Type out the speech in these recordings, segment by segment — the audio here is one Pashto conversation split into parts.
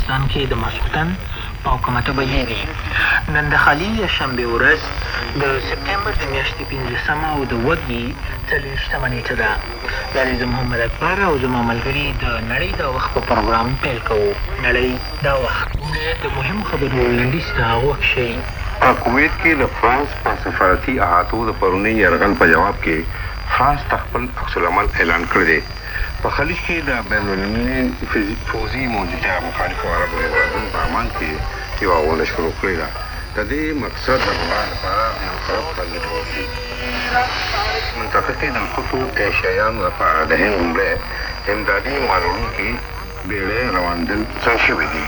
افغانستان کې د ماسخوتن په کومه بجې دي. نن د خالي یا شنبې ورځ د سپټمبر د میاشتې پنځلسمه او د وږي څلویشتمه نېټه ده. دا دی زه محمد اکبر او زما ملګري د نړۍ دا وخت په پروګرام پیل کوو. نړۍ دا وخت. لومړی د مهمو خبرونو لنډیز ته غوږ شئ. په کویت کې د فرانس په سفارتي احاطو د پروني یرغل په جواب کې فرانس ته خپل عکس العمل اعلان کړی دی. په خلیج کې د بین المللي فوځي موجودتیا مخالفو عربو هېوادونو په عمان کې یوه غونډه شروع کړې ده. د دې مقصد د بحران لپاره د یو عرب حل لټول دي. منطقه کې د نښتو ایشیایانو لپاره د هند لومړی امدادي مال وړونکي بېړۍ روانېدل ځنډ شوي دي.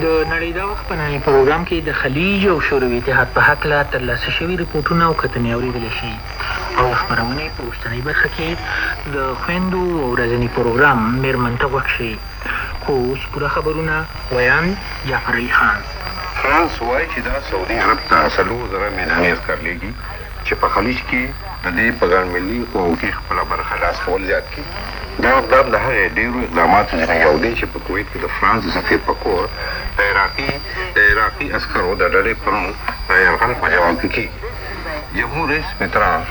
د نړۍ دا وخت په نني پروګرام کې د خلیج او شوروي اتحاد په هکله ترلاسه شوي رپوټونه او کتنې اورېدلی شئ او د خپرونې په وروستنۍ برخه کې د خویندو ورځني پروګرام مېرمن ته غوږ شئ. خو اوس پوره خبرونه، ویاند جعفر علي خان. فرانس وايي چې دا سعودي عرب ته 4000 میداني عسکر لېږي چې په خلیج کې د دې په ګڼ ملي قواو کې خپله برخه لاس کول زیات کړي. دا اقدام د هغې ډېرو اقداماتو ځینې یو دی چې په کویت کې د فرانس د سفیر په کور د عراقي د عراقي عسکرو د ډلې پرون د یرغل په جواب کې کېږي. جمهور رئیس متران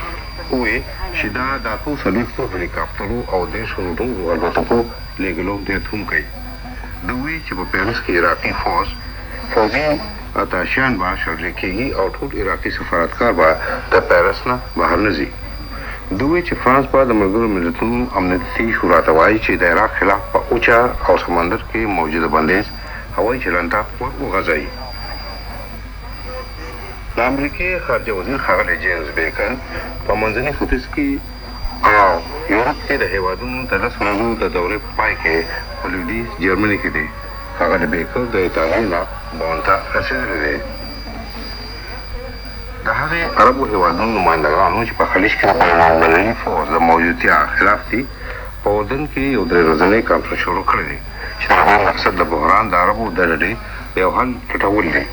وویل چې دا د اتو څلوېښتو هلیکاپترو او دېرشو نورو الوتکو لېږلو نیت هم کوي. ده وویل چې په پاریس کې عراقي فوځ فوځي اتاشیان به شړل کېږي او ټول عراقي سفارتکار به د پاریس نه بهر نه ځي. ده وویل چې فرانس به د ملګرو ملتونو امنیتي شورا ته وايي چې د عراق خلاف په اوچه او سمندر کې موجوده بندیز هوایي چلند ته ور وغځوي. د امریکې خارجه وزیر ښاغلی جیمز بیکر په منځني ختیځ کې او یورپ کې د هېوادونو د لس ورځو د دورې په پای کې په لویدیځ جرمني کې دی. ښاغلی بیکر د ایټالیا نه بون ته رسېدلی دی. د هغې عربو هېوادونو نمایندګانو چې په خلیج کې د بین المللي فوځ د موجودتیا خلاف دي، په اردن کې یو درې ورځنی کانفرنس شروع کړی دی چې د هغې مقصد د بحران د عربو د ډډې د یو حل لټول دي.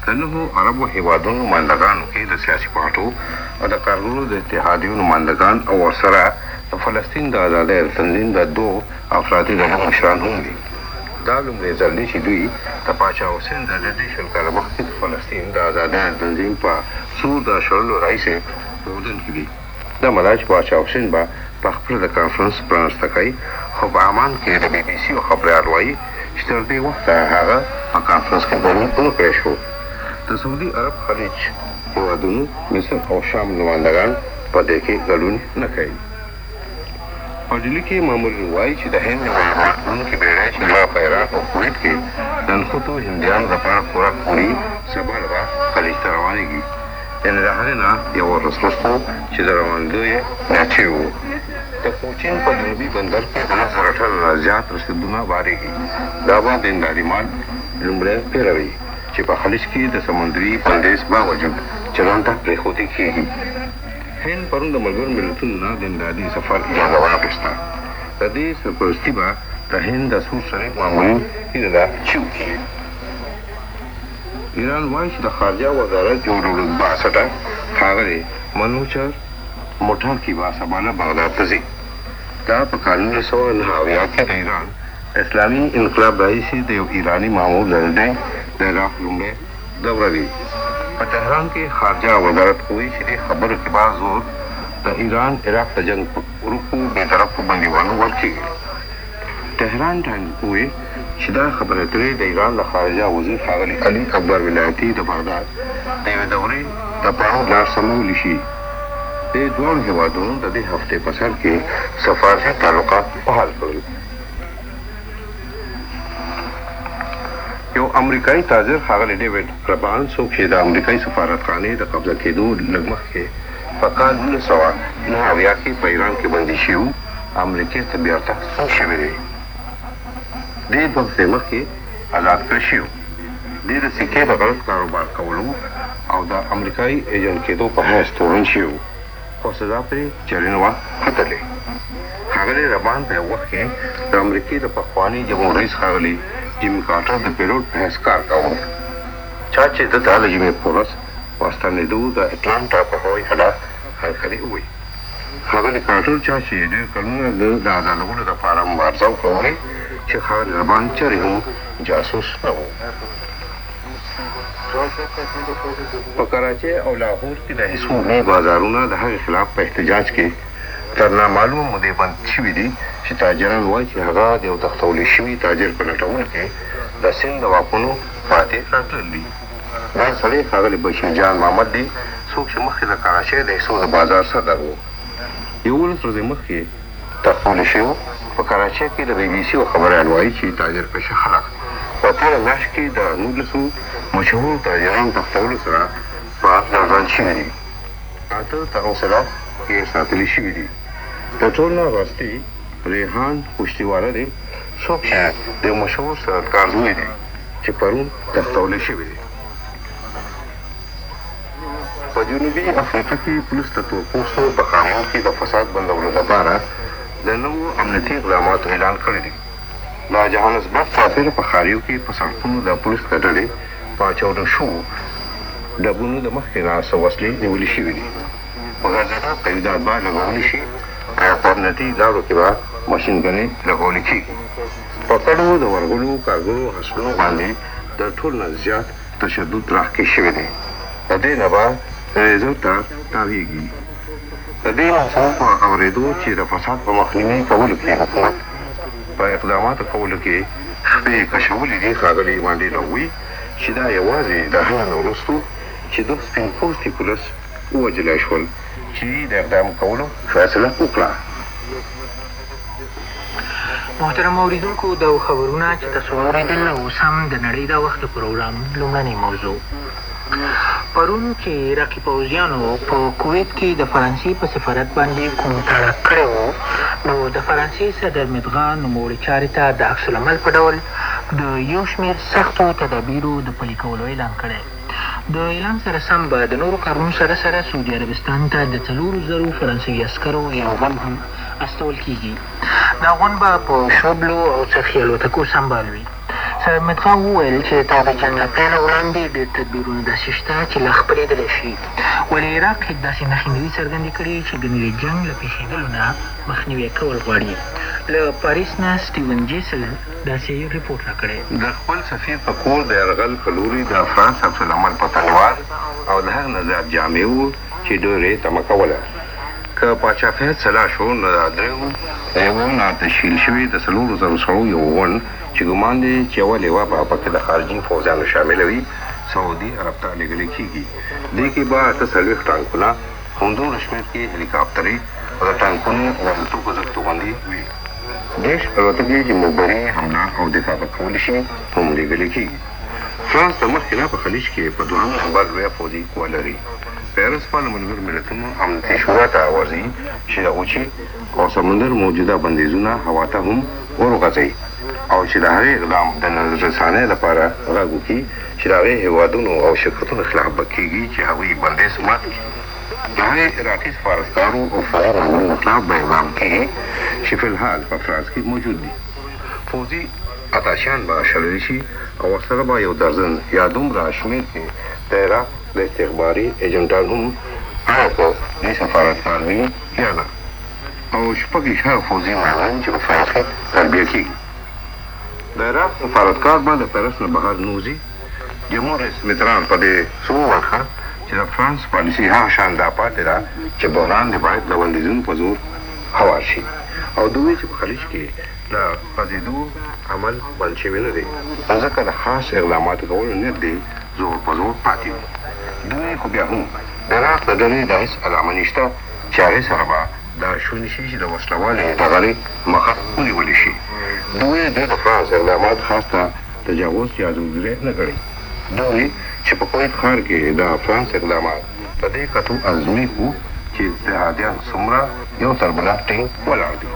د نهو عربو هېوادونو نمایندګانو کې د سیاسي پارټو او د کارګرو د اتحادیو نمایندګان او ورسره د فلسطین د ازادۍ د تنظیم د دوو افراطي ډلو مشران هم دي. دا لومړی ځل دی چې دوی د پاچا حسین د ډډې 20 کاله مخکې د فلسطین د ازادۍ د تنظیم په سور د شړلو راهیسې په اردن کې دي. دمه ده چې پاچا حسین به په خپله د کانفرنس پرانسته کوي، خو په عمان کې د بي بي سي یو خبریال وايي چې تر دې وخته هغه په کانفرنس کې ګډون ونه کړای شو. د سعودي عرب، خلیج هېوادونو، مصر او شام نمایندګان په دې کې ګډون نه کوي. په ډیلي کې مامورین وايي چې د هند یوه مال وړونکې بېړۍ چې لا په عراق او کویت کې د نښتو هندیانو لپاره خوراک وړي، سبا له به خلیج ته روانېږي. یعنې د هغې نه یوه ورځ وروسته چې د روانېدو یې نیت شوی و. د کوچین په جنوبي بندر کې د 10,000 ټنه نه زیات رسیدونه بارېږي. دا به د امدادي مال لومړی پېره وي چې په خلیج کې د سمندري بندیز باوجود چلند ته پرېښودل کېږي. هند پرون د ملګرو ملتونو نه د امدادي سفر اجازه واخیسته. د دې سرپرستي به د هند د سور صلیب مامورین هیله ده چې وکړي. ایران وايي چې د خارجه وزارت یو لوړرتبه سټه ښاغلی منوچر مټاکي به سبا له بغداد ته ځي. دا په کال 1979 کې د ایران اسلامي انقلاب راهیسې د یو ایراني مامور د ډلې د عراق لومړی دوره وي. په تهران کې خارجه وزارت وایي چې دې خبرو کې به زور د ایران عراق د جنګ په ورکو بې درکو بندیوانو ورکېږي. تهران ټایمز وویل چې دا خبرې اترې د ایران د خارجه وزیر ښاغلي علي اکبر ولایتي د بغداد د یوې دورې لپاره لار سمولی شي. دې دواړو هېوادونو د دې هفتې په سر کې سفارتي تعلقات بحال کړل. یو امریکایي تاجر ښاغلی ډیوډ ربان، څوک چې د امریکایي سفارتخانې د قبضه کېدو لږ مخکې په کال 1979 کې په ایران کې بندي شوی و، امریکې ته بیرته ستون شوی دی. دی دوه هفتې مخکې ازاد کړل شوی و. دی د سکې د غلط کاروبار کولو او د امریکایي ایجنټ کېدو په حیث تورن شوی و، خو سزا پرې چېرې نه وه ختلې. ښاغلی ربان په یو وخت کې د امریکې د پخواني جمهور رئیس ښاغلي جیمي کارټر د پیلوټ په حیث کار کاوه، چا چې ده ته د جمعې په ورځ په ستنېدو د اټلانټا په هوایي اډه هرکلی وویل. ښاغلي کارټر چا چې ډېر کلونه د ده د ازادولو لپاره مبارزه وکړه، وایي چې ښاغلی ربان چېرې هم جاسوس نه وو. په کراچۍ او لاهور کې د حصو لوی بازارونه د هغې خلاف په احتجاج کې تر نامعلومه مودې بند شوي دي چې تاجران وايي چې هغه د یو تښتول شوي تاجر په لټون کې د سند د واکونو پاتې راتلل دي. دا سړی ښاغلی بشیر جان محمد دی څوک چې مخکې د کراچۍ د حصو د بازار صدر و. 11 ورځې مخکې تښتول شوی و. په کراچۍ کې د بي بي سي یو خبریال وايي چې تاجر پېشه خلک په تېره میاشت کې د نولسو مشهورو تاجرانو تښتولو سره په لړزان شوي دي. اته تر اوسه لا غیر ساتلي شوي دي. د ټولو نه وروستی ریحان پشتیواله دی څوک چې د یو مشهور صنعتکار زوی دی چې پرون تښتول شوی دی. په جنوبي افریقا کې پولیس د تور پوستو په ښارونو کې د فساد بندولو لپاره د نوو امنیتي اقداماتو اعلان کړی دی. د جوهانسبرګ چاپېره په ښاریو کې په سړکونو د پولیس د ډلې په اچولو شوو ډبونو د مخکې نه څه وسلې نیولې شوې دي. په ګرځېدو قیودات به لګول شي او په امنیتي لارو کې به ماشینګنۍ لګول کېږي. په کډو د ورغلو کارګرو حصلونو باندې د ټولو نه زیات تشدد راښکې شوی دی. د دې نه به ریزر تار تاوېږي. د دې موضوع په اورېدو چې د فساد په مخنیوي کولو کې حکومت په اقداماتو کولو کې خپې کشولې دي، ښاغلي مانډېلا وویل چې دا یوازې د هغه نه وروسته چې دوه سپین پوستي پولیس ووژلی شول چې یې د اقدام کولو فیصله وکړه. محترمو اوریدونکو دا وو خبرونه چې تاسو واوریدل او اوس هم د نړۍ دا وخت د پروګرام لومړنۍ موضوع. پرون چې عراقي پوځیانو په کویت کې د فرانسې په سفارت باندې کوم تړک کړی و نو د فرانسې صدر مدغا نوموړې چارې ته د عکس العمل په ډول د یو شمېر سختو تدابیرو د پلي کولو اعلان کړی. د اعلان سره سم به د نورو کارونو سره سره سعودي عربستان ته د څلورو زرو فرانسوي عسکرو یو غونډ هم استول کېږي. دا غونډ به په شوبلو او څرخي الوتکو سمبال وي. سرمدغا وویل چې د تاوده جنګ له پیله وړاندې ډېر تدبیرونه داسې شته چې لا خپرېدلی شي، ولې عراق هېڅ داسې نښې نه دي څرګندې کړې چې ګنې د جنګ له پېښېدلو نه مخنیوی کول غواړي. له پاریس نه سټیون جیسل داسې رپوټ راکړی. د خپل سفیر په کور د یرغل په لوري د فرانس عکس العمل په تلوار او د هغه نه زیات جامع و چې ډېر یې تمه کوله. که پاچا فهد سلا شو نو د دریو لیوو نه تشکیل شوی د څلورو زرو سړو یو غونډ چې ګمان دی چې یوه لیوا به پکې د خارجي فوځیانو شامله وي سعودي عرب ته لیږل کیږي. دې کې به 48 ټانکونه، همدومره شمېر کې هلیکاپترې او د ټانکونو او الوتکو ضد توغندي وي. 30 الوتکې چې مبري حمله او دفاع به کولی شي هم لیږل کیږي. فرانس د مخکې نه په خلیج کې په دوهم نمبر لویه فوځي قوه لري. پیرس به له ملګرو ملتونو امنیتي شورا ته ورځي چې د وچې او سمندر موجوده بندیزونه هوا ته هم وروغځوي او چې د هغې اقدام د نظرثانۍ لپاره غږ وکړي چې د هغې هېوادونو او شرکتونو خلاف به کېږي چې هغوی بندیز مات کړي. د هغې عراقي سفارتکارو او فوځي مامورینو خلاف به اقدام کېږي چې فی الحال په فرانس کې موجود دي. فوځي اتاشیان به شړل شي او ورسره به یو درځن یا دومره شمېر کې د عراق د استخباري ایجنټان هم ایا که دوی سفارتکار وي یا نه او 26 هغه فوځي مامورین چې په فرانس کې تربیه کېږي. د عراق سفارتکار به د پیرس نه بهر نه وځي. جمهور رئیس میتران په دې زور ورکړ چې د فرانس پالیسي هغه شان لا پاتې ده چې بحران دې باید د بندیزونو په زور هوار شي او ده وویل چې په خلیج کې د غځېدو عمل بند شوی نه دی نو ځکه د خاص اقداماتو کولو نیت دې زور په زور پاتې وي. دوی خو بیا هم د عراق د ډلې د هېڅ علامه نشته چې هغې سره به دا شونې شي چې د وسله والې ډغرې مخه ونیول شي. دوی د فرانس اقدامات خاص ته تجاوز یا زورګیری نه ګڼي. دوی چې په کویت ښار کې د فرانس اقدامات په دې کتو ازمېښت وو چې اتحادیان څومره یو تر بله ټینګ ولاړ دي.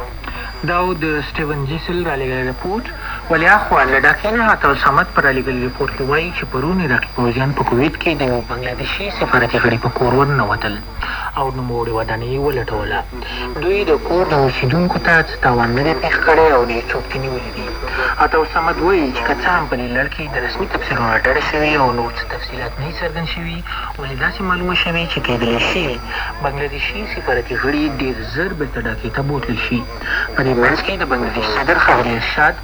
دا و د سټیون جیسل رالېږلی رپوټ. ولې اخوا له ډاکې نه عطاالصمد په رالېږلي رپوټ کې وايي چې پرون عراقي پوځیان په کویت کې د یوه بنګلادیشي سفارتي غړي په کور ورننوتل او نوموړې ودانۍ یې ولټوله. دوی د کور د اوسېدونکو ته څه تاوان نه دی پېښ کړی او نه یې څوک ترې نیولي دي. عطاالصمد وایي چې که څه هم په دې لړ کې د رسمي تبصرو نه ډډه شوې او نور څه تفصیلات نه دي څرګند شوي، ولې داسې معلومه شوې چې کېدلی شي بنګله دېشي سفارتي غړي ډېر زر بېرته ډاکې ته بوتلل شي. په دې منځ کې د بنګله دېش صدر ښاغلي ارشاد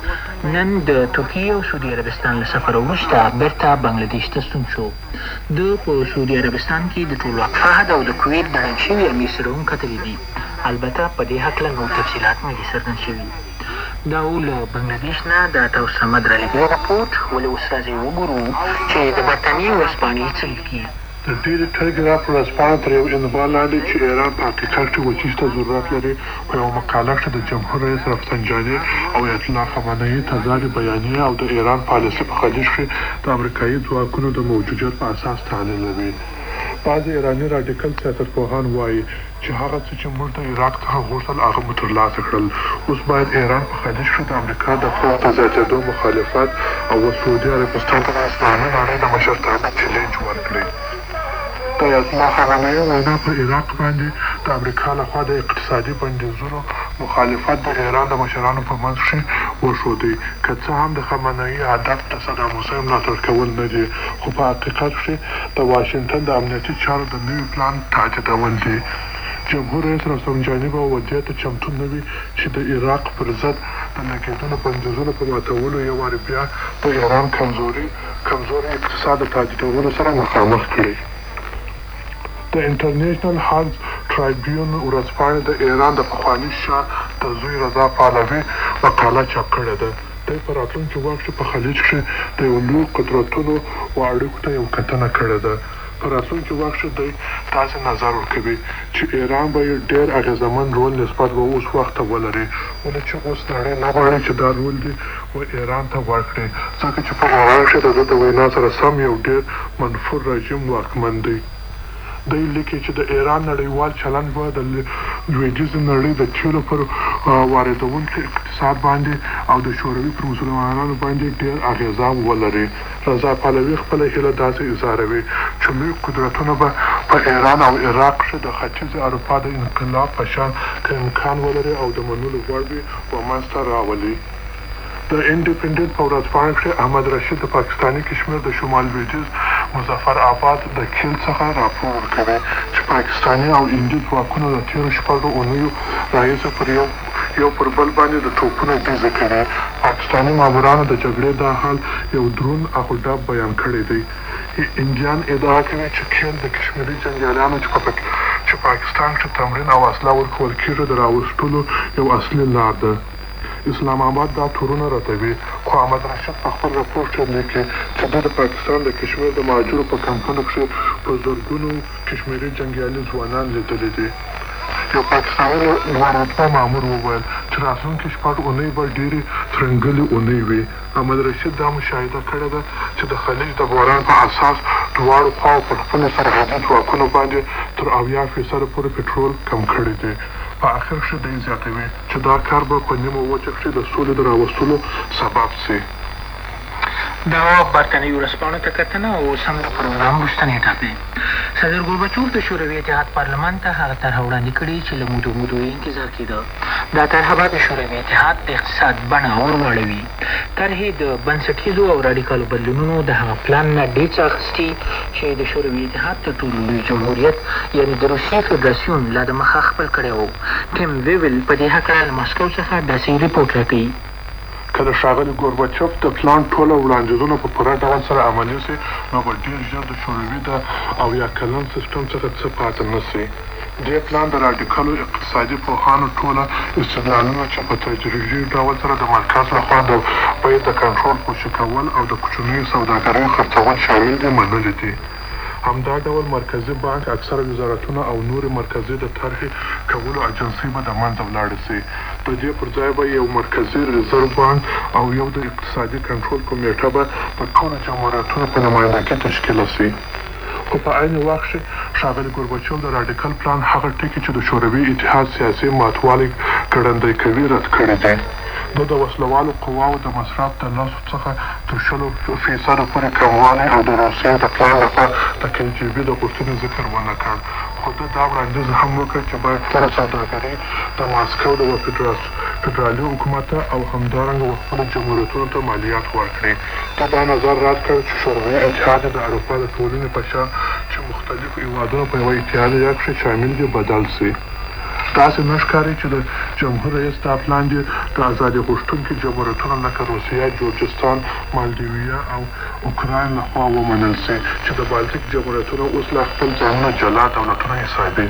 نن د ترکیې او سعودي عربستان له سفره وروسته بېرته بنګله دېش ته ستون شو. ده په سعودي عربستان کې د ټولواک فهد او د کویت د ړنګ شوي امیر سره هم کتلي دي. البته په دې هکله نور تفصیلات نه دي څرګند شوي. دا و له بنګله دېش نه د عطاالصمد رالېږلی رپوټ، ولې اوس راځئ وګورو چې د برتانیې ورځپاڼې څه لیکي. د ډیلي ټلګراف ورځپاڼه تر یو عنوان لاندې چې ایران په حقیقت کښې وچیچ ته ضرورت لري په یوه مقاله کښې د جمهور رئیس رفسنجاني او ایت الله خامنه یي تضاد بیانیې او د ایران پالیسي په خلیج کښې د امریکایي ځواکونو د موجودیت په اساس تحلیلوي. بعضې ایراني راډیکل سیاست پوهان وایي چې هغه څه چې موږ د عراق څخه غوښتل هغه مو ترلاسه کړل، اوس باید ایران په خلیج کښې د امریکا د پوځ د زیاتیدو مخالفت او و سعودي عربستان ته د اسلامي نړۍ د مشرتابه چیلنج ورکړي. د ایت الله خامنه یي وینا پر عراق باندې د امریکا له خوا د اقتصادي بندیزونو مخالفت د ایران د مشرانو په منځ کښې وښودی. که څه هم د خامنه یي هدف د صدام حسین ملاتړ کول نه دي، خو په حقیقت کښې د واشنګټن د امنیتي چارو د نوي پلان تهدیدول دي. جمهور رئیس رفسنجاني به و دې ته چمتو نه وي چې د عراق پر ضد د لګیدلو بندیزونو په ماتولو یو وارې بیا د ایران کمزوري کمزوری اقتصاد د تهدیدولو سره مخامخ کړي. د انټرنیشنل هرز ټرایبیون ورځپاڼې د ایران د پخواني شاه د زوی رضا پهلوي مقاله چاپ کړې ده. دی په راتلونکي وخت کښې په خلیج کښې د یو لوی قدرتونو و اړیکو ته یو کتنه کړې ده. په راتلونکي وخت کښې دی داسې نظر ورکوي چې ایران به ډیر اغیزمن رول نسبت و اوس وخت ته ولري ولې چې اوس نړۍ نه غواړي چې دا رول دې و ایران ته ورکړي ځکه چې په ایران کښې د ده د وینا سره سم یو ډیر منفور رژیم واکمن دی. دی لیکي چې د ایران نړیوال چلند به د لویدیځې نړۍ د تیلو پر واردونکي اقتصاد باندې او د شوروي پر مسلمانانو باندې ډیر اغیزه ولري. رضا پهلوي خپله هیله داسې اظهاروي چې لوی قدرتونه به په ایران او عراق کښې د ختیځې اروپا د انقلاب په شان که امکان ولري او د منلو وړ وي ومنځ ته راولي. د انډیپنډنټ په ورځپاڼه کښې احمد رشید د پاکستاني کشمیر د شمال لویدیځ مظفر اباد د کیل څخه راپور ورکوي چې پاکستاني او هندي ځواکونو د تیرو شپږو اونیو راهیسې پر یو یو پر بل باندې د توپونو ډزې کوي. پاکستاني مامورانو د جګړې دا حال یو دروند اخ و ډب بیان کړی دی. هندیان ادعا کوي چې کیل د کشمیري جنګیالیانو چې په چې پاکستان کښې تمرین او اسلحه ورکول کیږي د راوستلو یو اصلي لار ده. اسلام اباد دا تورونه ردوي، خو احمد رشید په خپل رپورټ کښې لیکي چې ده د پاکستان د کشمیر د مهاجرو په کمپونو کښې په زرګونو کشمیري جنګیالي ځوانان لیدلي دي. یو پاکستاني لوړ رتبه مامور وویل چې راتلونکې شپږ اونۍ به ډېرې ترنګلې اونۍ وي. احمد رشید دا مشاهده کړې ده چې د خلیج د بحران په اساس دواړو خواوو پر خپلو سرحدي ځواکونو باندې تر 70 فیصده پورې پټرول کم کړي دي. په اخر کښې دی زیاتوي چې دا کار به په نیمه وچه کښې د سولې د راوستلو سبب شي. دا وه برتانوي ورځپاڼو ته کتنه او اوس هم د پروګرام وروستنی ټاپی. صدر ګورباچوف د شوروي اتحاد پارلمان ته هغه طرحه وړاندې کړې چې له مودو مودو یې انتظار کېده. دا طرحه به د شوروي اتحاد د اقتصاد بڼه ور واړوي. طرحې د بنسټیزو او راډیکالو بدلونونو د هغه پلان نه ډېر څه اخیستي چې د شوروي اتحاد تر ټولو لوی جمهوریت یعنې د روسیې فدراسیون لا د مخه خپل کړی و. ټیم ویویل په دې هکله له مسکو څخه داسې رپوټ راکوي. که د ښاغلي ګورباچوف د پلان ټوله وړاندیزونه په پوره ډول سره عملي شي، نو به ډېر ژر د شوروي د 70 کلن سیسټم څخه څه پاتې نه شي. دې پلان د راډیکلو اقتصادي پوهانو ټوله استدلالونه چې په تدریجي ډول سره د مرکز له خوا د بیې د کنټرول خوشي کول او د کوچنیو سوداګریو خرڅول شامل دي، منلي دي. همدا ډول مرکزي بانک، اکثره وزارتونه او نورې مرکزي د طرحې کولو اجنسۍ به د منځه ولاړې شي. د دې پر ځای به یو مرکزي ریزرو بانک او یو د اقتصادي کنټرول کمېټه به د ټولو جمهوریتونو په نمایندګي تشکیله شي. خو په عین وخت کښې ښاغلي ګورباچوف د راډیکل پلان هغه ټکي چې د شوروي اتحاد سیاسي ماتوالی ګړندی کوي، رد کړي دي. ده د وسله والو قواوو د مصرف د لسو څخه تر شلو فیصدو پورې کموالی او د روسیې د پلان لخوا د کی جي بي د غوښتنې ذکر ونه کړ، خو ده دا وړاندیز هم وکړ چې باید ټوله سوداګري د ماسکو د فدرالي حکومت ته او همدارنګه و خپلو جمهوریتونو ته مالیات ورکړي. ده دا نظر رد کړ چې شوروي اتحاد دې د اروپا د ټولنې په شان چې مختلف هیوادونه په یوه اتحادیه کښې شامل دي بدل شي. داسې نه ښکاري چې د جمهور رئیس دا پلان دې د ازادي غوښتونکي جمهوریتونو لکه روسیه، جورجستان، مالدیویا او اوکراین له خوا ومنل شي چې د بالتیک جمهوریتونه اوس لا خپل ځانونه جلا دولتونه حسابي.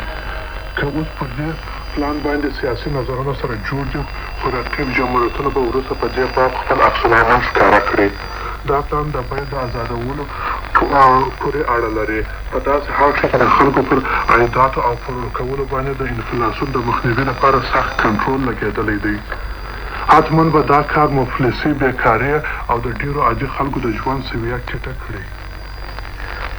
که اوس پر دې پلان باندې سیاسي نظرونه سره جوړ دي خو رقیب جمهوریتونه به وروسته په دې باب خپل عکس العمل ښکاره کړي. دا پلان د بیو د ازادولو پورې اړه لري. په داسې حال کښې چې د خلکو پر عایداتو او پور ورکولو باندې د انفلاسیون د مخنیوي لپاره سخت کنټرول لګېدلی دی. حتماً به دا کار مفلسي، بې کاري او د ډېرو عادي خلکو د ژوند سویه ټیټه کړي.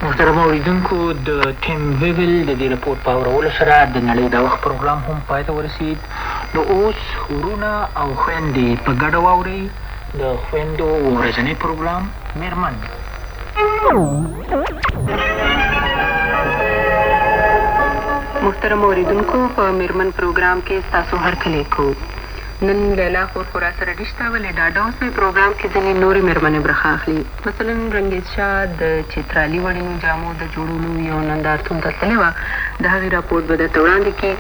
محترمو اورېدونکو د ټیم ویول د دې رپوټ په اورولو سره د نړۍ دا وخت پروګرام هم پای ته ورسېد. نو اوس وروڼه او خویندې په ګډه واورئ د خویندو ورځنی پروګرام مېرمن. محترمو اورېدونکو په مېرمن پروګرام کې ستاسو هرکلی کوو. نن لیلا خور خو راسره نشته ولې ډاډه اوسئ پروګرام کې ځینې نورې مېرمنې برخه اخلي. مثلاً رنګېز شاه د چترالي وړینو جامو د جوړولو یو نندارتون ته تللې وه، د هغې راپورټ به درته وړاندې کړي.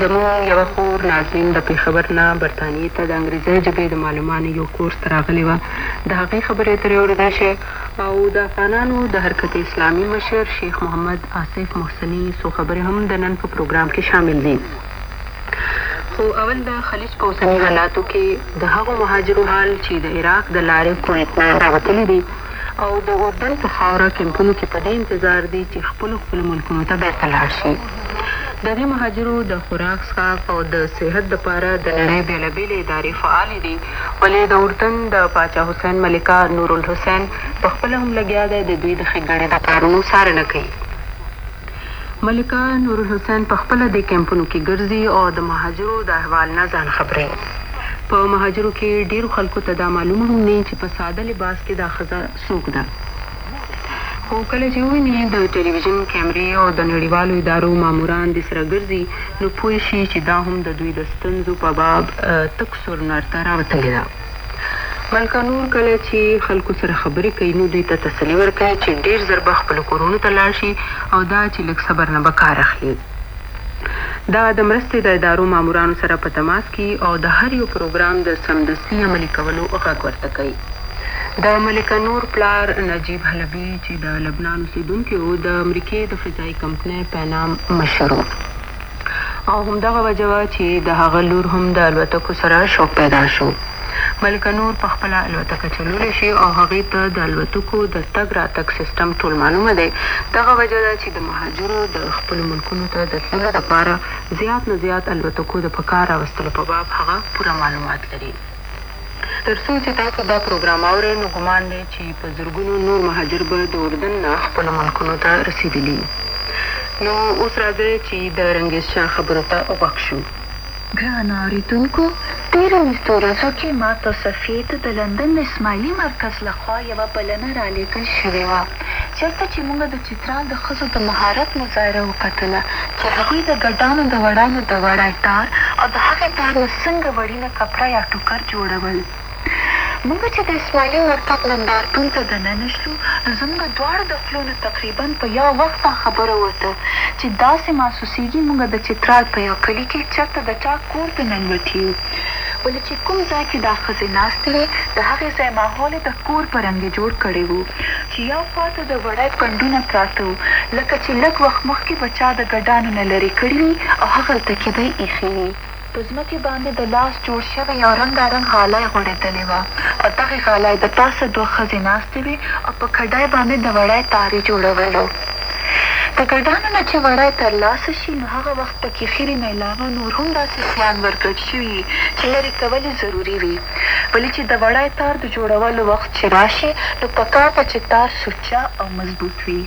زموږ یوه خور نازنین د پېښور نه برتانیې ته د انګرېزۍ ژبې د معلمانو یو کورس ته راغلې وه، د هغې خبرې اترې اورېدای شئ. او د افغانانو د حرکت اسلامي مشر شیخ محمد آصف محسني څو خبرې هم د نن په پروګرام کې شامل دي. خو اول د خلیج په اوسني حالاتو کې د هغو مهاجرو حال چې د عراق د لارې کویت نه راوتلي دي او د اردن په خاوره کمپونو کې په دې انتظار دي چې خپلو خپلو ملکونو ته بېرته لاړ شي. د دې مهاجرو د خوراک څښاک او د صحت دپاره د نړۍ بېلا بېلې ادارې فعالې دي ولې د اردن د پاچا حسین ملکه نورالحسین په خپله هم لګیا دی د دوی د ښېګڼې د کارونو څارنه کوي. ملکه نورالحسین په خپله دې کمپونو کې ګرځي او د مهاجرو د احوال نه ځان خبروي. په مهاجرو کې ډېرو خلکو ته دا معلومه هم نه چې په ساده لباس کې دا ښځه څوک ده. خو کله چې وویني د ټلویزیون کیمرې او د نړیوالو ادارو ماموران دې سره ګرځي نو پوه شي چې دا هم د دوی د ستونزو په باب تک سور نر ته راوتلې ده. ملکه نور کله چې خلکو سره خبرې کوي نو دوی ته تسلي ورکوي چې ډېر زر به خپلو کورونو ته لاړ شي او دا چې لږ صبر نه به کار اخلي. دا د مرستې د ادارو مامورانو سره په تماس کې وي او د هر یو پروګرام د سمدستي عملي کولو غږ ورته کوي. د ملکه نور پلار نجیب حلبي چې د لبنان اوسېدونکی و، د امریکې د فضايي کمپنۍ پینام مشر و. او همدغه وجه وه چې د هغه لور هم د الوتکو سره شوق پیدا شو. ملکه نور په خپله الوتکه چلولی شي او هغې ته د الوتکو د تګ راتګ سیستم ټول معلومه دی، دغه وجه ده چې د مهاجرو د خپلو ملکونو ته د تللو لپاره زیات نه زیات الوتکو د په کار راوستلو په باب هغه پوره معلومات لري. تر څو چې تاسو دا پروګرام اورئ نو ګمان دی چې په زرګونو نور مهاجر به د اردن نه خپلو ملکونو ته رسېدلي وي. نو اوس راځئ چې د رنګېز شاه خبرو ته غوږ شو. ګرانو اورېدونکو! تېرو نږدو ورځو کې ماته او صفیې ته د لندن د اسماعیلي مرکز له خوا یوه بلنه رالېږل شوې وه، چېرته چې موږ د چترال د ښځو د مهارت مظاهره وکتله چې هغوی د ګډانو د وړانو د وړی تار او د هغې تار نه څنګه وړینه کپړه یا ټوکر جوړول. موږ چې د اسماعیلي مرکز نندارتون ته دننه شلو نو زموږ دواړو د خولو نه تقریبا په یو وخت دا خبره ووته چې داسې محسوسیږي موږ د چترال په یو کلي کې چرته د چا کور ته ننوتي یو ولې چې کوم ځای کې دا ښځې ناستې وې د هغې ځای ماحول یې د کور په رنګ جوړ کړی وو چې یو خوا ته د وړی پنډونه پراته وو لکه چې لږ وخت مخکې به چا د ګډانو نه لرې کړي وي او هغلته کې به یې ایښي وي. په ځمکې باندې د لاس جوړ شوې یو رنګا رنګ غالۍ غوړېدلې وه او دغې غالۍ د پاسه دوه ښځې ناستې وې او په کډای باندې د وړی تار یې جوړولو. د ګډانو نه چې وړی تر لاسه شي نو هغه وخت په کې خیرې نه علاوه نور هم داسې شیان ورګډ شوي وي چې لرې کول یې ضروري وي. ولې چې د وړی تار د جوړولو وخت چې راشي نو پکار ده چې تار سوچه او مضبوط وي.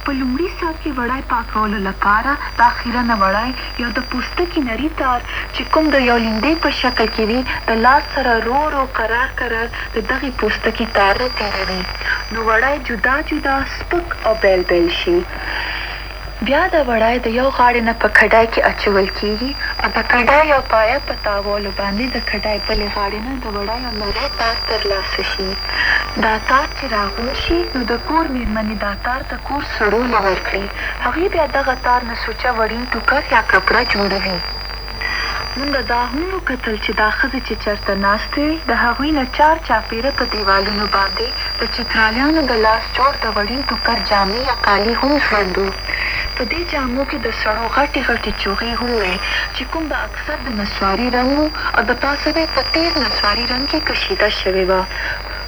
په لومړي سر کې وړی پاکولو لپاره دا خیرنه وړی یو د پوستکي نري تار چې کوم د یو لیندۍ په شکل کې وي د لاس سره رو رو کرار کرار د دغې پوستکي تار نه تیروي نو وړی جدا جدا سپک او بیل بیل شي. بیا دا وړی د یو غاړې نه په کډای کې اچول کیږي او د کډای یو پایه په تاوولو باندې د کډای بلې غاړې نه د وړی یو نری تار تر لاسه شي. دا تار چې راغونډ شي نو د کور میرمنې دا تار د کور سړو له ورکړي. هغوی بیا دغه تار نه سوچه وړین ټوکر یا کپړه جوړوي. مونږ دا هم وکتل چې دا ښځې چې چرته ناستې وې د هغوی نه چار چاپېره په دېوالونو باندې د چترالیانو د لاس جوړ د وړین ټوکر جامې یا کالي هم ځوړند وو. په دې جامو کې د سړو غټې غټې چوغې هم وې چې کوم به اکثر د نسواري رنګ وو او د پاسه به یې په تیز نسواري رنګ کې کشیده شوې وه.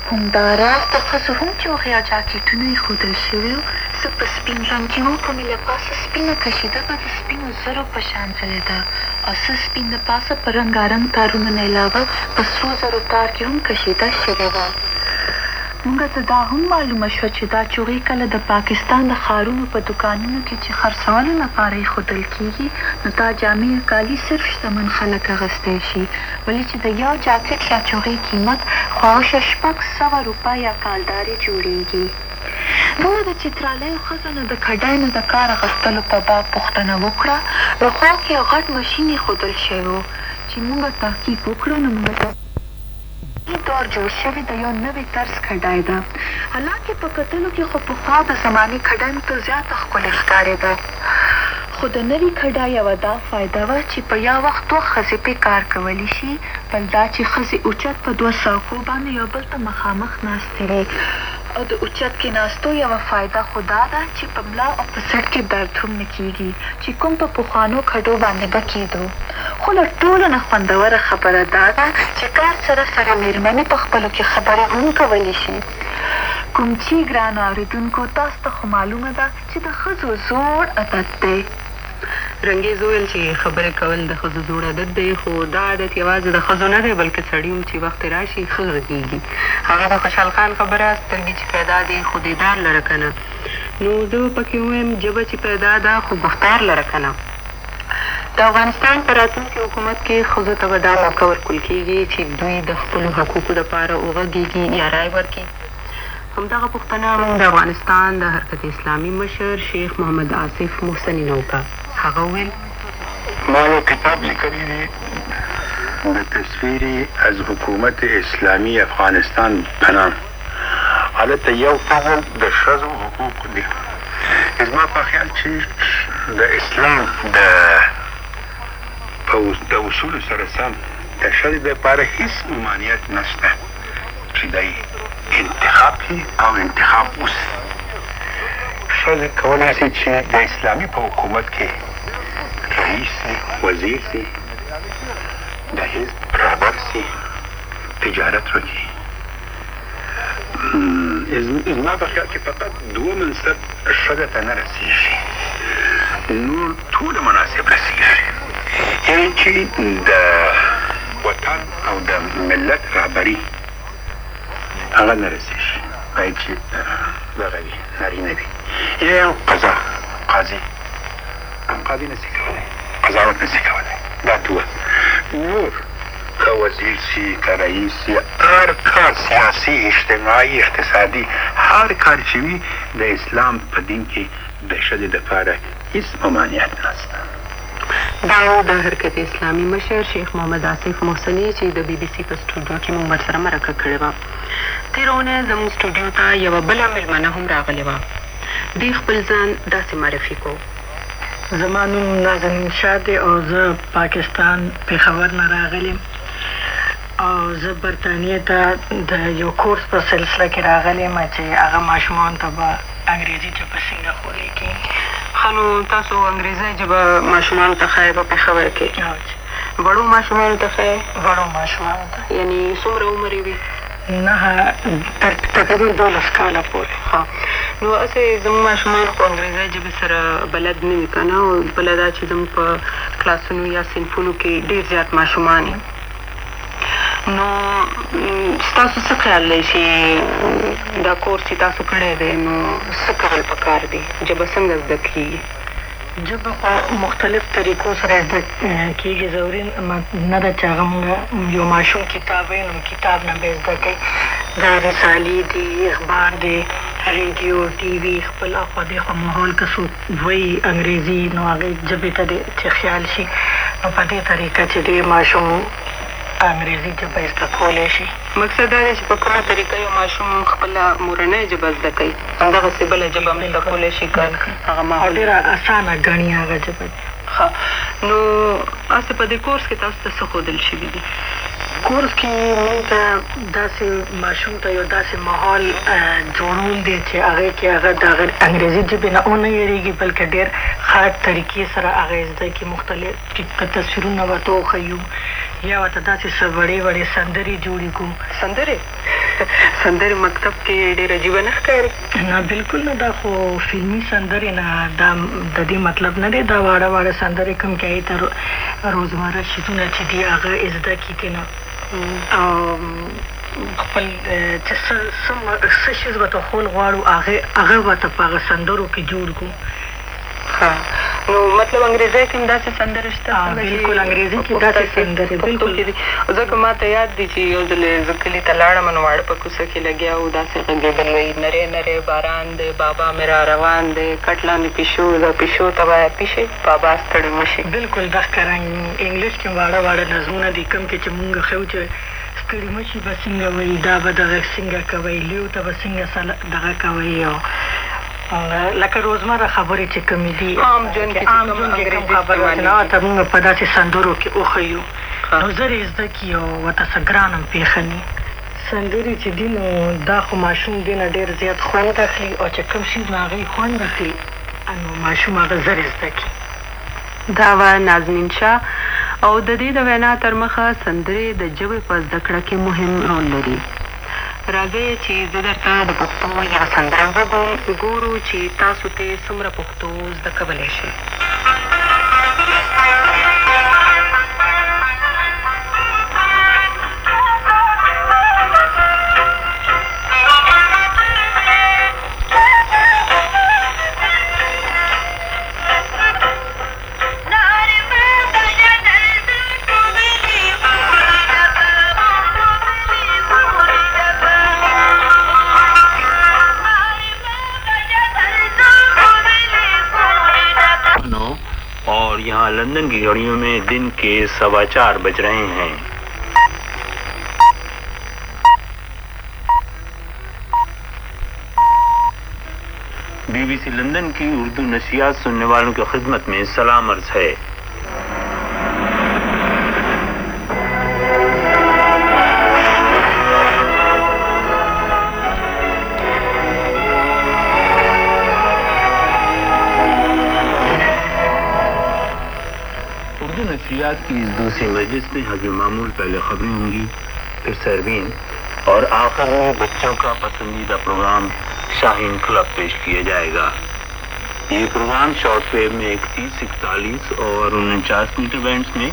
همدا راز د ښځو هم چوغې او جاکټونه ایښودل شوي وو، څه په سپین رنګ کې وو، کومې له پاسه سپینه کشیده به د سپینو زرو په شان ځلېده او څه سپین د پاسه په رنګارنګ تارونو نه علاوه په سرو زرو تار کې هم کشیده شوې وه. مونږ ته دا هم معلومه شوه چې دا چوغې کله د پاکستان د ښارونو په دوکانونو کې چې خرڅولو لپاره ایښودل کیږي نو دا جامې یا کالي صرف شتمن خلک اغستی شي ولې چې د یو جاکټ یا چوغې قیمت خواوشا 600 روپۍ یا کالدارې جوړیږي. مونږ د چترالیو ښځو نه د کډای نه د کار اخستلو په باب پوښتنه وکړه نو خوا کې یو غټ مشین ایښودل شوی و چې مونږ تحقیق وکړو نو مونږ ته دې دور جوړ شوې د یو نوې طرز کډای ده. حالانکه په کتلو کې خو پخوا د زمانې کډای موږ ته زیاته ښکلې ښکارېده. خو د نوي کډای یوه دا فایده وه چې په یو وخت دوه ښځې پرې کار کولی شي، بل دا چې ښځې اوچت په دوه څوکو باندې یو بل ته مخامخ ناستې وي او د اوچت کېناستو یوه فایده خو دا ده چې په ملا او په څټ کې درد هم نه کېږي چې کوم په پخوانو کډو باندې به کېدو. خو له ټولو نه خوندوره خبره دا ده چې کار سره سره مېرمنې په خپلو کې خبرې هم کولی شي. کوم چی ګرانو اورېدونکو تاسو ته خو معلومه ده چې د ښځو زوړ عادت دی. رنګېز وویل چې خبرې کول د ښځو زوړ عادت دی، خو دا عادت یوازې د ښځو نه دی، بلکې سړي هم چې وخت یې راشي ښه غږېږي. هغه د خوشحال خان خبره، سترګې چې پیدا دي خو دیدار لره کنه. نو زه به پکې ووایم، ژبه چې پیدا ده خو ګفتار لره کنه. د افغانستان په راتلونکي حکومت کې ښځو ته به دا موقع ورکول کېږي چې دوی د خپلو حقوقو لپاره وغږېږي یا رایه ورکړي؟ همدغه پوښتنه موږ د افغانستان د حرکت اسلامي مشر شیخ محمد آصف محسني نه وکړه، هغه وویل. ما یو کتاب لیکلی دی د تصویری از حکومت اسلامی افغانستان په نام. هلته یو فصل د ښځو حقوق دي. زما په خیال چې د اسلام د په د اصولو سره سم د ښځې دپاره هیڅ ممانعت نشته چې دی انتخاب کړي او انتخاب وشي. ښځه کولای شي چې د اسلامي په حکومت کې رئیس شي، وزیر شي، د حزب رهبر شي، تجارت وکړي. زما په خیال کې فقط دوه منصب ښځه ته نه رسېږي، نور ټول مناصب رسېږي، یعنې چې د وطن او د ملت رهبري هغه نه رسېږي، باید چې دغه وي، نارینه وي، یا یو قضا قاضي، قاضي نه شي کولی، قضاوت نه شي کولی، دا دوه نور که وزیر شي، که رئیس شي، هر کار سیاسي، اجتماعي، اقتصادي، هر کار چې وي د اسلام په دین کې د ښځې دپاره هیڅ ممانعت نشته. دا و د حرکت اسلامي مشر شیخ محمد آصف محسني چې د بي بي سي په سټوډیو کې موږ ورسره مرکه کړې وه. تېره اونۍ زموږ سټوډیو ته یوه بله مېلمنه هم راغلې وه. دې خپل ځان داسې معرفي کو. زما نوم نازنین شاه دی او زه پاکستان پېښور نه راغلی یم او زه برتانیې ته د یو کورس په سلسله کې راغلی یم چې هغه ماشومانو ته به انګریزي ژبه څنګه ښودل کېږي. ښه نو تاسو انګریزۍ ژبه ماشومانو ته ښایې په پېښور کې؟ هو جي. وړو ماشومانو ته ښایې؟ وړو ماشومانو ته. یعنې څومره عمر یې وي؟ نه تر تقریبا 12 کاله پورې. ښه نو هسې زموږ ماشومان خو انګریزۍ ژبې سره بلد نه وي کنه او بله دا چې زموږ په کلاسونو یا صنفونو کې ډېر زیات ماشومان وي نو ستاسو څه خیال دی چې د دا کورس چې تاسو کړی دی نو څه کول پکار دي، ژبه څنګه زده کېږي؟ ژبه په مختلف طریقو سره زده کېږي، ضروري نه ده چې هغه مونږ یو ماشوم کتاب وایي نو کتاب نه به یې زده کوي. دا رسالې دي، اخبار دی، ریډیو، ټي وي، خپل اخوا دېخوا ماحول که څوک وایي انګریزي نو هغې ژبې ته دې چې خیال شي نو په دې طریقه چې دی ماشوم انګریزي ژبه زده کولی شي. مقصد دا دی چې په کومه طریقه یو ماشوم خپله مورنۍ ژبه زده کوي همدغسې بله ژبه هم زده کولی شي که هغه ماحول. او ډېره اسانه ګڼي هغه ژبه. ښه نو هسې په دې کورس کې تاسو ته څه ښودل شوي دي؟ کورس کې موږ ته داسې ماشوم ته یو داسې ماحول جوړول دي چې هغې کې هغه د هغه انګریزي ژبې نه ونه یریږي بلکې ډېر ښه طریقې سره هغه زده کړي مختلف که تصویرونه ورته وښیو یا ورته داسې څه وړې وړې سندرې جوړې کړو. سندرې؟ سندرې مکتب کې ډېر عجیبه نه ښکاري؟ نه بلکل نه دا خو فلمي سندرې نه دا د دې مطلب نه دی دا واړه واړه سندرې کوم کې هغې ته روزمره شیزونه چې دي هغه یې زده کړي ترېنه او خپل چې څه څه شیز ورته ښول غواړو هغه هغه ورته په هغه سندرو کې جوړ کړو. ښه نو مطلب انګریزۍ کې هم داسې سندرې شته څنګه چې بلکل انګریزي کې داسې سندرې پښتو کې دي ځکه ما ته یاد دي چې یو ځل زه کلي ته لاړم نو واړه په کوڅه کې لګیا وو داسې غږېدل وایي نری نری باران دی بابا مې را روان دی کټ لاندې پیشو ده پیشو ته وایه پیشې بابا ستړی مه شي. بلکل دښکه رنګ انګلیش کې هم واړه واړه نظمونه دي کوم کې چې مونږ ښیو چې ستړي مه شي به څنګه وایي دا به دغه څنګه کوئ لیو ته به څنګه دغه کوئ او لکه روزمره خبرې چې کومې دي عام ژوند کې چې عام ژوند کې کوم خبرې ورته نه ورته موږ په داسې سندرو کې وښیو نو زر یې زده کړي او ورته څه ګران هم پېښه ني. سندرې چې دي نو دا خو ماشوم دې نه ډېر زیات خوند اخلي او چې کوم شیز نه هغوی خوند اخلي نو ماشوم هغه زر زده کړي. دا وه نازنین شاه او د دې د وینا تر مخه سندرې د ژبې په زده کړه کې مهم رول لري. راځئ چې زه درته د پښتو یوه سندره وغږوم، ګورو چې تاسو ترې څومره پښتو زده کولی شئ. और यहाँ लंदन की घड़ियों में दिन के 4:15 बज रहे हैं। बीबीसी लंदन की उर्दू नशियात सुनने वालों की खिदमत में सलाम अर्ज है। उर्दू नशरियात की इस दूसरी मजलिस में हस्ब मामूल पहले खबरें होंगी, फिर सरवीन और आखिर में बच्चों का पसंदीदा प्रोग्राम शाहीन क्लब पेश किया जाएगा। ये programme short wave में 31, 41 और 49 मीटर बैंड्स में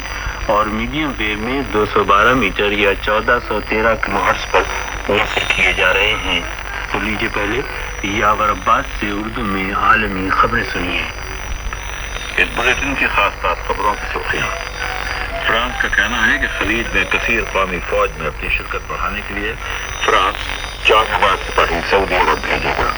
और मीडियम वेव में 212 मीटर या 1413 किलोहर्ट्ज़ पर नशर किए जा रहे हैं। तो लीजिए पहले यावर अब्बास से उर्दू में आलमी खबरें सुनिए। इस बुलेटिन की खास बात खबरों की सुर्खियाँ। फ्रांस का कहना है कि खलीज में कसीर कौमी फौज में अपनी शिरकत बढ़ाने के लिए फ्रांस 4000 सिपाही सऊदी अरब भेजेगा।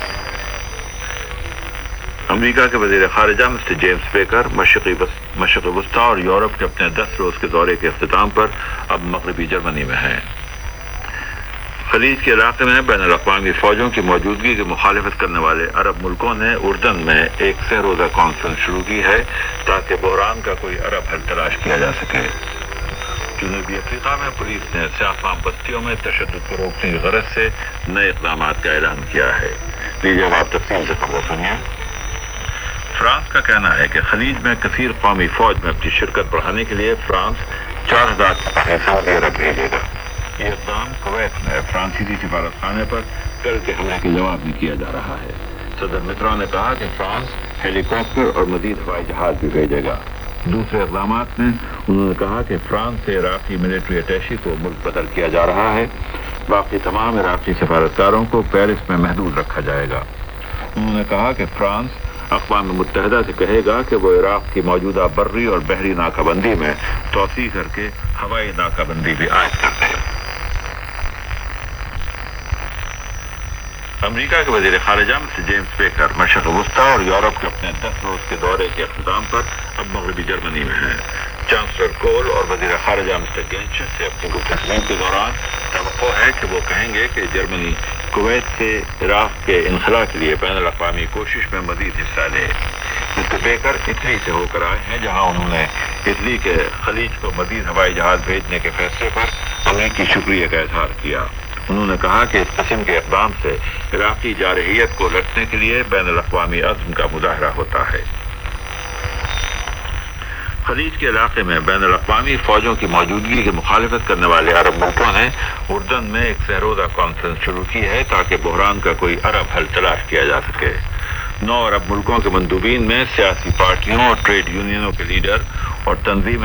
अमरीका के वज़ीर ख़ारिजा mister James baker मशरिक़ वुस्ता और यूरोप के अपने 10 रोज़ के दौरे के अख्ताम पर अब मगरबी जर्मनी में हैं। खलीज के इलाके में बैनुल अक़वामी फ़ौजों की मौजूदगी की मुखालिफत करने वाले अरब मुल्कों ने उर्दन में एक 6 रोज़ा कॉन्फ्रेंस शुरू की है ताकि बहरान का कोई अरब हल तलाश किया जा सके। जनूबी अफ्रीका में पुलिस ने सियाफाम बस्तियों में तशद्दुद को रोकने की गरज से नए इक़दाम का ऐलान किया है। लीजिए आप तफसील से खबर सुनिए। फ्रांस का कहना है कि खलीज में कसीर कौमी फौज में अपनी शिरकत बढ़ाने के लिए फ्रांस 4000 सिपाही सऊदी अरब भेजेगा। ये इक़दाम कुवैत में फ्रांसीसी सिफारत खाने पर कल के हमले के जवाब में किया जा रहा है। सदर मित्रा ने कहा कि फ्रांस हेलीकॉप्टर और मजीद हवाई जहाज भी भेजेगा। दूसरे इक़दाम में उन्होंने कहा कि फ्रांस से इराक़ी मिलिट्री अटैशी को मुल्क बदल किया जा रहा है। बाकी तमाम इराकी सफारतकारों को पेरिस में महदूद रखा जाएगा। उन्होंने कहा कि फ्रांस अक़वाम मुत्तहिदा से कहेगा कि वो इराक की मौजूदा बर्री और बहरी नाकाबंदी में तौसी करके हवाई नाकाबंदी भी आयद कर दे। अमरीका के वज़ीर ख़ारिजा mister James baker मशरिक़ वुस्ता और यूरोप के अपने 10 रोज़ के दौरे के इख्तिताम पर अब मगरबी जर्मनी में हैं। चांसलर कोल और वज़ीर ख़ारिजा मिस्टर गेंच से अपनी गुफ्तगू के दौरान तवक्को है कि वो कहेंगे कि जर्मनी कुवैत से इराक के इनखला के लिए बैनुल अक़वामी कोशिश में मज़ीद हिस्सा ले। Mister baker Italy से होकर आए हैं, जहां उन्होंने इटली के खलीज को मज़ीद हवाई जहाज़ भेजने के फैसले पर अमरीकी शुक्रिया का इजहार किया। उन्होंने कहा कि इस किस्म के इक़दाम से इराकी जारहियत को लड़ने के लिए बैनुल अक़वामी अज़्म का मुजाहरा होता है। खलीज के इलाके में बैनुल अक़वामी फ़ौजों की मौजूदगी की मुखालिफत करने वाले अरब मुल्कों ने उर्दन में एक सहरोज़ा कॉन्फ्रेंस शुरू की है ताकि बहरान का कोई अरब हल तलाश किया जा सके। 9 अरब मुल्कों के मंदूबीन में सियासी पार्टियों और ट्रेड यूनियनों के लीडर और तंजीम